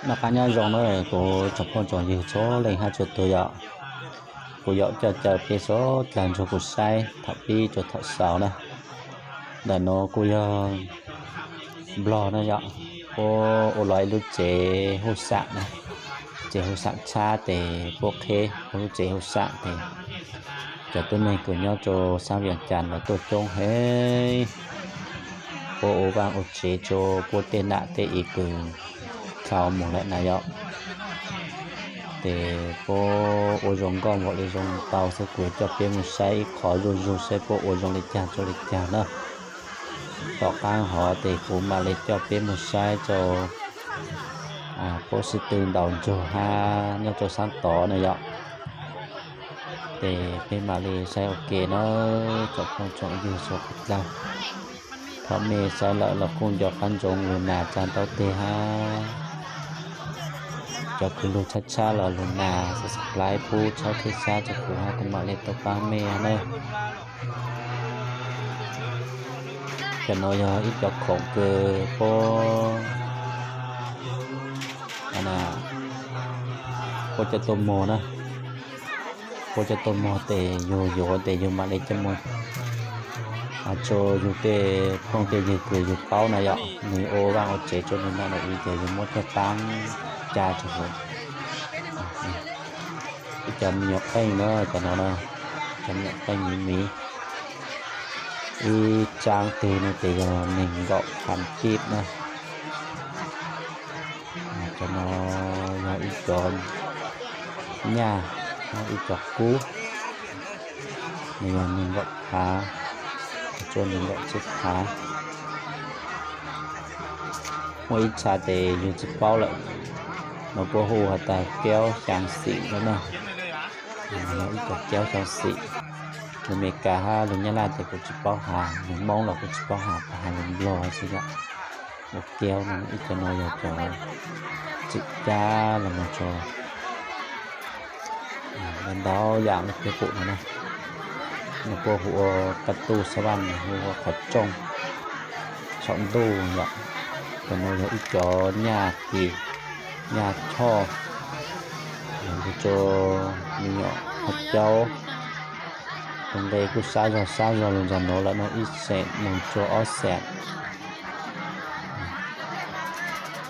Noj qab nyob zoo na kuv tsoom phooj tsoom ywg txhua leej hab txhua tus yom. Kuv yuav coj caw peb sawv dlawg nrug kuv saib thaum pib rua thaum xaus na. Ntawm nuav kuj yog Nplog na yom, puab ua los ib lub tsev huj xam na, tsev huj xam tshab tes puab qheb ua lub tsev huj xam tes cov tuab neeg kws nyob rua sab Vias Cas los tuaj coob heev. Puab ua vaaj ua tsev rua puab tej nam tej i kws dhau moog lawm na yom. Tes puab ua zoo nkauj npaum le zoo tau xwb, kuv coj peb moog saib ib qho zuj zug saib puab ua zoo le caag rua le caag na. Tom qaab hov tes kuv mam le coj peb moog saib rua puab sib tw ntaus ntsug hab nyob rua saab tod na yom. Tes peb mam le saib ua ke na, tsoom phooj tsoom ywg txhua dlawg. Thaum mej saib lawm los kuj nco qab ntsoov lug nas tsa ntaub teg hab cov kws lug tshab tshab los lug nas subscribe pub txhawb txhawb sab rua kuv hab kuv mam le tau paab mej na. Cov nuav yog ib cov khoom kws puab, puab coj tuaj muag na. Puab coj tuaj muag tes yug yuav tes yug mam le coj muag rua yug tej phooj tej ywg kws yug paub na yom, nwg ua vaaj ua tsev rua nwg nam nam i tes yug muab coj paab ca rua huv. Ib cov me nyuam qeej na, cov no na, cov me nyuam qeej miv miv. Ib tsaab twg no tes yog neeg nkaum phav kib na. Cov no yog ib cov nyaj, ib cov kub, nws yog neeg nkaum phav, tsua neeg nkaum tsib phav. Muaj ib txha tes yug tsis paub lawm, mas puab hu has tas kaub xyaa xim no na. Ib cov kaub xyaa xim, lug Amelikas hab lug Nyab Laj tes kuv tsis paub has, lug Moob los kuv tsis paub has, has lug Nplog xwb yom. Ua kaub no, ib cov no yog cov txim cab los mas tso ntau yam le peb pum no na. Nws puab hu ua kab tuj xab vaj, nws hu ua qhov tsooj saum ntuj yom. Cov no yog ib cov nyaj kis, nyaj choj, yog lug rua me nyuam qhov caub. Tus nqe kuj sab zog sab zog lug nrog nuav lawm no, ib xeem moog rua ob xeem,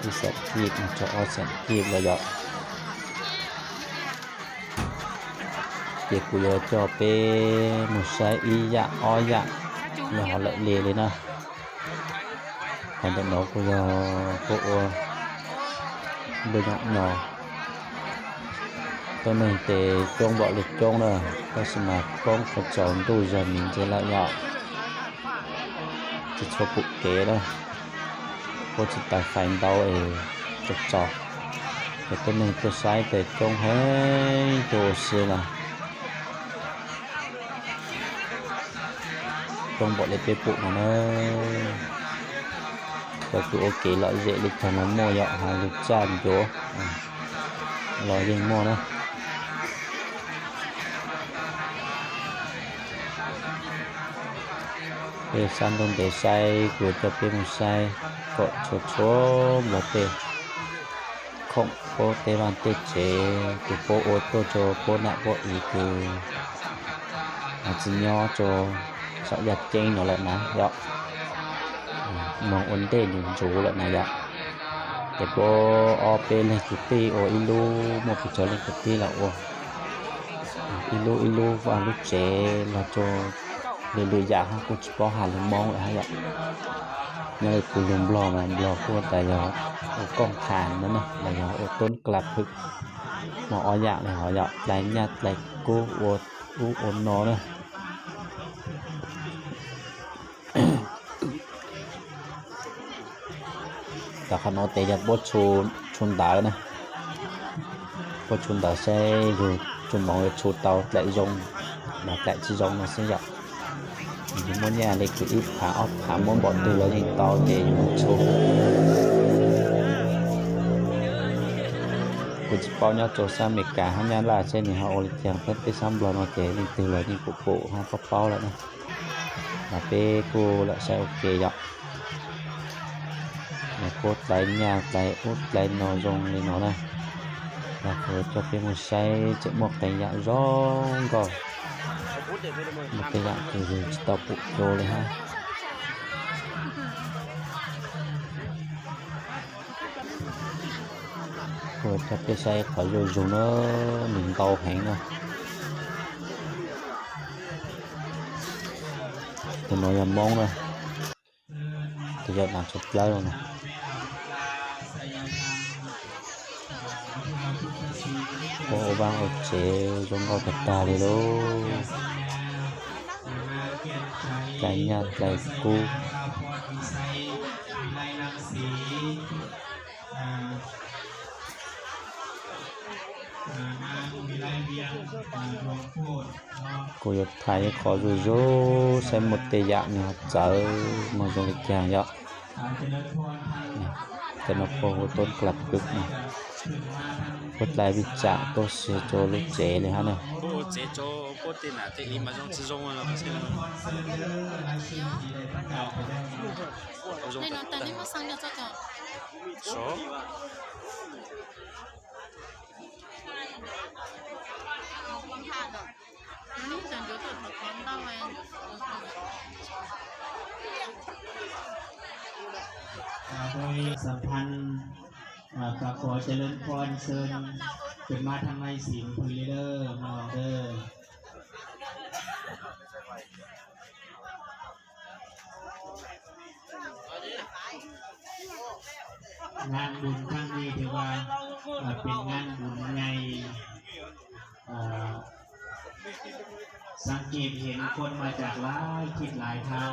ib xeem kib moog rua ob xeem kib lawm yom. Ces kuv yuav coj peb moog saib ib yam ob yam le hov lawm le li na. Hov ntawm no kuj yog puab ua ntuj nyob nyo, tuab neeg tes coob npaum le coob na, tab sis mas poob qhov tsaus ntuj zog miv ntse lawm yom. Tsis txhua pum kev na, puab tsis tawg fais ntau es tsaus tsaus, ces tuab neeg tuaj saib tes coob heev tuaj ua si na. Coob npaum le peb pum no na. Cov kws ua kev lom zem le caag los muaj yom, has lug tsaj ncuav los yeej muaj na. Peb sab ntuj ntev saib, kuv coj peb moog saib kom txhua txhua nplog tej khoom, puab tej vaaj tej tsev kws puab ua tuaj rua puab nam puab i kws tsis nyob rua saum yaj ceeb no lawm na yom. Moog ua ntej nws ntsuv lawm na yom. Ces puab ob peb leeg kwv tij ua ib lub, muaj pes tsawg leej kwv tij los ua ib lub ib lub vaj lub tsev los rua lwm lwm yam hab kuj tsis paub has lug Moob lawm hab yom. Nyob li kuv lug Nplog mas Nplog kuj tas yog ua kooj khas no na, los yog ua toob kla phwm, muaj ob yam le hov yom, dlai nyaj dlai kub ua ub ua no na. Tom qhov no tes yog puab tshu ntawv na, puab tshu ntawv saib yug tsu moov yuav tshu tau dlaim zoo los dlaim tsis zoo no xwb yom. Yug muab nyaj le kws ib phav ob phav muab npaum twg los yeej tau ces yug tshu. Kuv tsis paub nyob rua sab Amelikas hab Nyab Laj seb nwg ho ua le caag, peb sab Nplog no ces leej twg los yeej pum pum hab paub paub lawm na. Mas peb kuj lam saib ua ke yom. Mas Puab dlai nyaj dlai ub dlai no zoo li no na, los kuv coj peb mus saib tseem muaj qee yam zoo nkauj, muaj tej yam kuv yug tsis tau pum dua li hab. Kuv coj peb saib qhov zuj zus na, nws ntau heev na. Tus no yog Moob na, tus yog dav tsawv plawg no. Ua vaaj ua tsev zoo nkauj tag tag li lauj. Dlai nyaj dlai kub. Kuv yuav thaij qhov zuj zus saib muaj tej yam nws ho txawv muag zoo li cas yom. Cov no puab hu tub kla pwb no, puab dlai vij tsam tuaj sia rua lub tsev li hab na. Sam phan, pab pov เจริญพร เชิญ ขึ้นมาทางในสิงห์ พอดีเด้อ มาลองเด้อ งานบุญครั้งนี้ถือว่า เอ่อ เป็นงานบุญใหญ่ เอ่อ สังเกตเห็นคนมาจากหลายทิศหลายทาง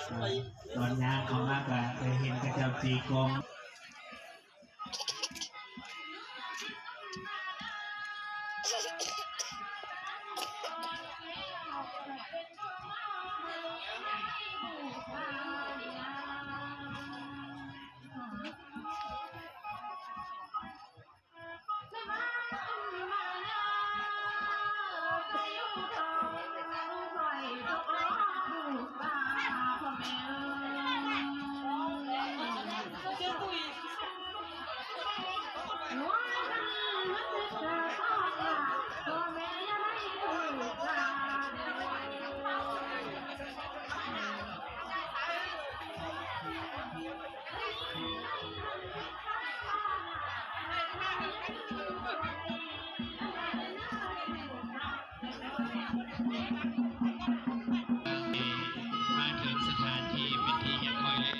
เอ่อ ตอนย่างเข้ามาก็ได้เห็นเขาเจ้าตีกลอง มาถึงสถานที่เป็นที่เรียบร้อยแล้ว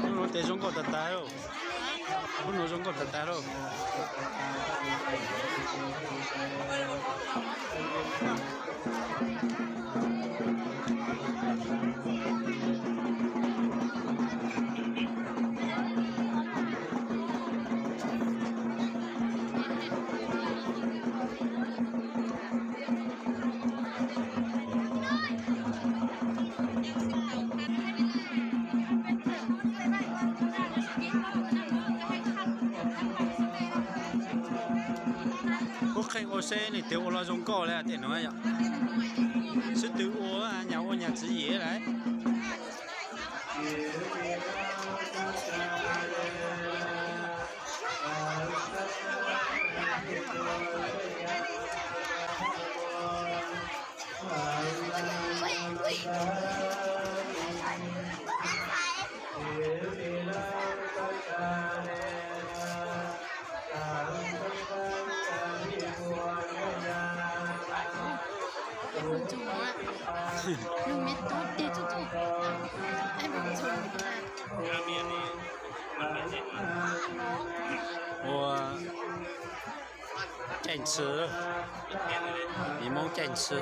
Hnub no tes zoo nkauj tag tag lauj. Hnub no zoo nkauj tag tag lauj. Ua seb nws twb ua los zoo nkauj li tej no yom. Sib tw ua, nyas ua nyas tswv yim lawm. Ua caij ntxhw, miv Hmoob caij ntxhw.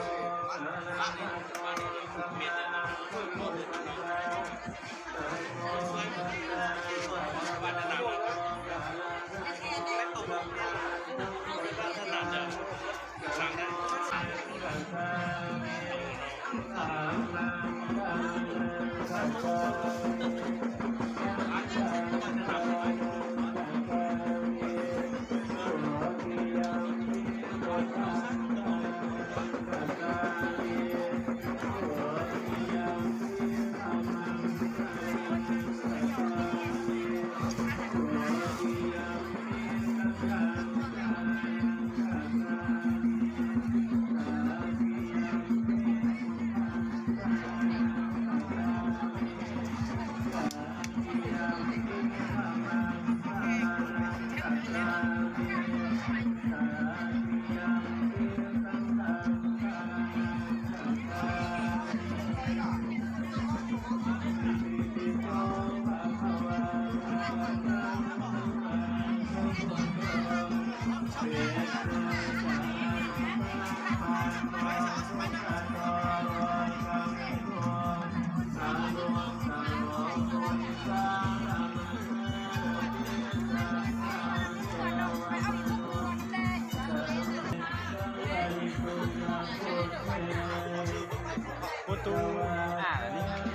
Ua tub, ua tub,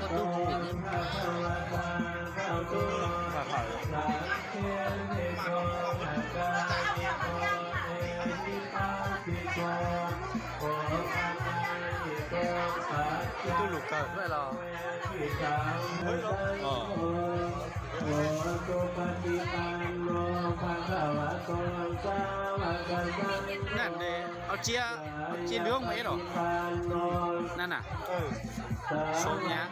ua tub, ua tub. Ua tub lus kawg xwb los. Naj ne, au tsiab, au tsiab lwb mas ib los. Naj na. Suav nyab.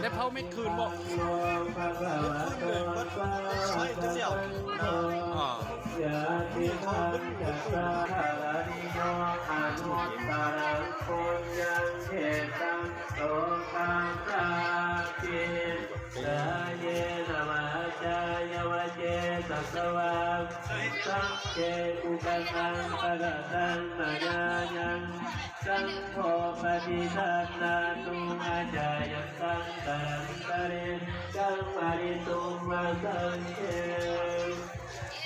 Dej phaub mej khwm npaum. Kāyena vācāya va cetasā vā, saṅghe kukammaṃ pakataṃ mayā yaṃ, saṅgho paṭiggaṇhātu accayantaṃ, kālantare saṃvarituṃ va saṅghe.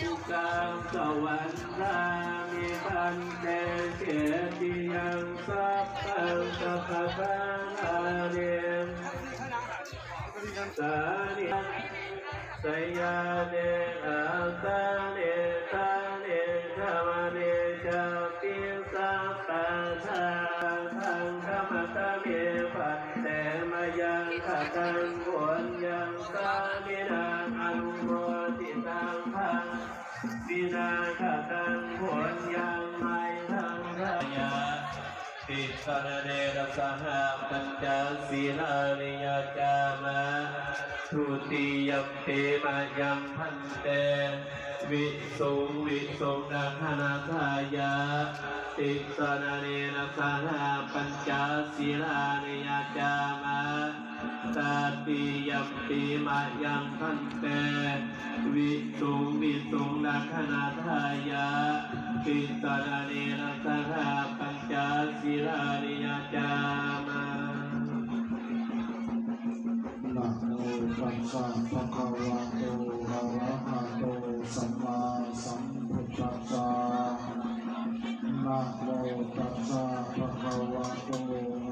Dukkhassa vandāmi bhante cetiyaṃ sabbaṃ sabbaṭṭhāne. Sāni, sayane āsane ṭhāne gamane cāpi sabbadā. Saṅghammantā me bhante, mayaṃ kataṃ puññaṃ sāminā anumoditabbaṃ, sāminā kataṃ puññaṃ mayhaṃ dāyā. Tisaraṇena saha pañca sīlāni yācāma. Dutiyampi mayaṃ bhante visuṃ visuṃ rakkhaṇatthāya tisaraṇena saha pañca sīlāni yācāma. Tatiyampi mayaṃ bhante visuṃ visuṃ rakkhaṇatthāya tisaraṇena saha pañca sīlāni yācāma. Namo tassa bhagavato arahato sammāsambuddhassa. Namo tassa bhagavato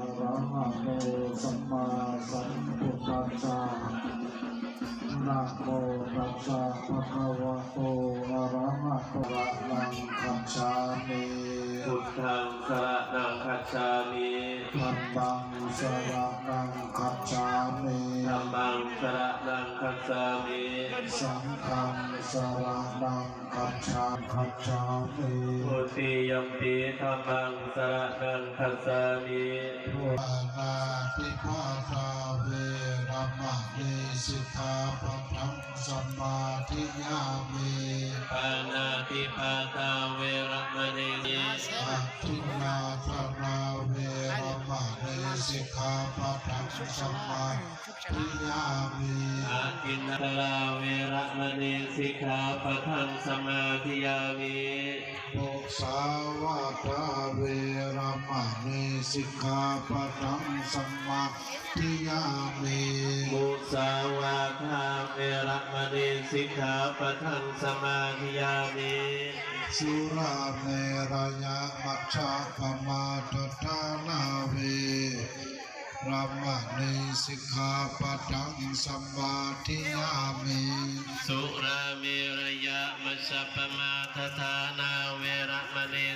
arahato sammāsambuddhassa. Namo tassa bhagavato arahato gacchāmi. Buddhaṃ saraṇaṃ gacchāmi. Dhammaṃ saraṇaṃ gacchāmi. Dhammaṃ saraṇaṃ gacchāmi. Saṅghaṃ saraṇaṃ gacchā- gacchāmi. Dutiyampi dhammaṃ saraṇaṃ gacchāmi. Pāṇātipātā veramaṇī sikkhāpadaṃ samādiyāmi. Pāṇātipātā veramaṇī. Adinnādānā veramaṇī sikkhāpadaṃ samādiyāmi. Adinnādānā veramaṇī sikkhāpadaṃ samādiyāmi. Musāvādā veramaṇī sikkhāpadaṃ samā- diyāmi. Musāvādā veramaṇī sikkhāpadaṃ samādiyāmi. Surāmerayamajjapamādaṭṭhānā veramaṇī sikkhāpadaṃ samādiyāmi. Surāmerayamajjapamādaṭṭhānā veramaṇī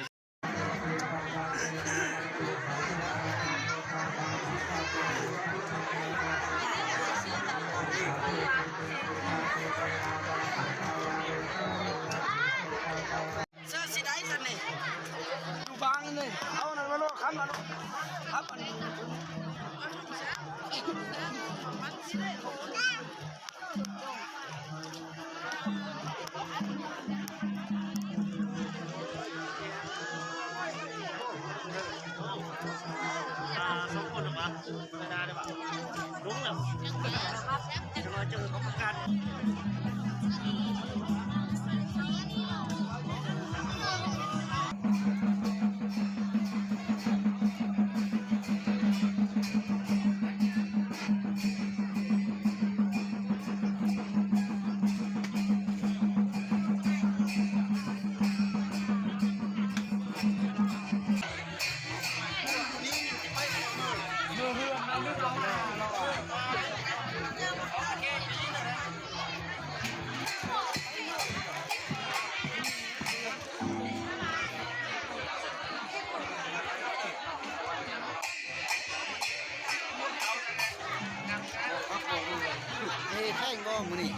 เอ้ย แข้งบ่มื้อนี้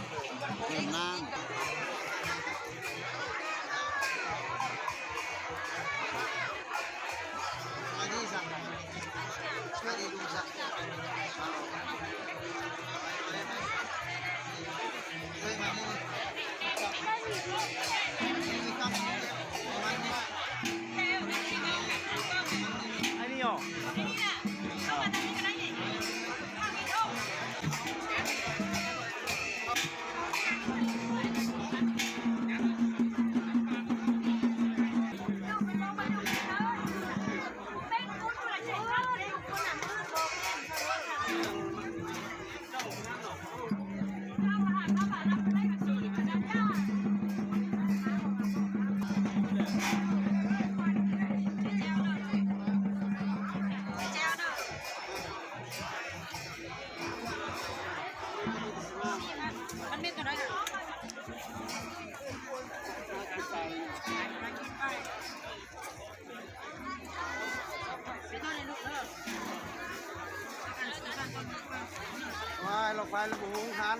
เล่นน้ำ Los pais los mus hoob hab.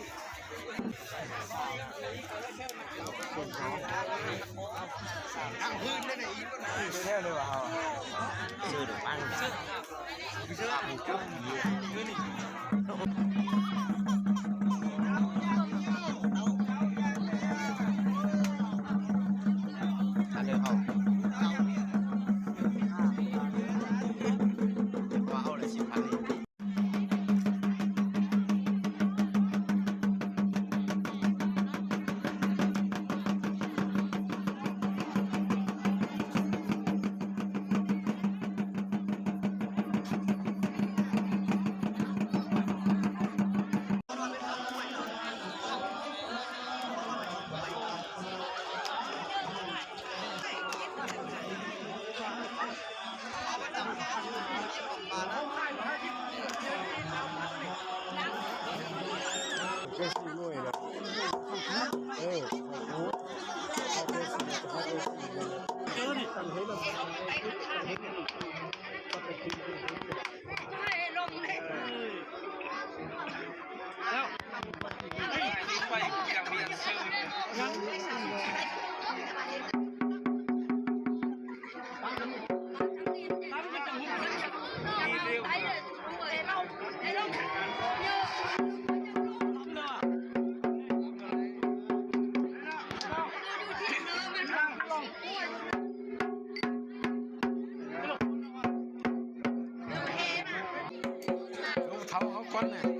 Thov hauv quán ne.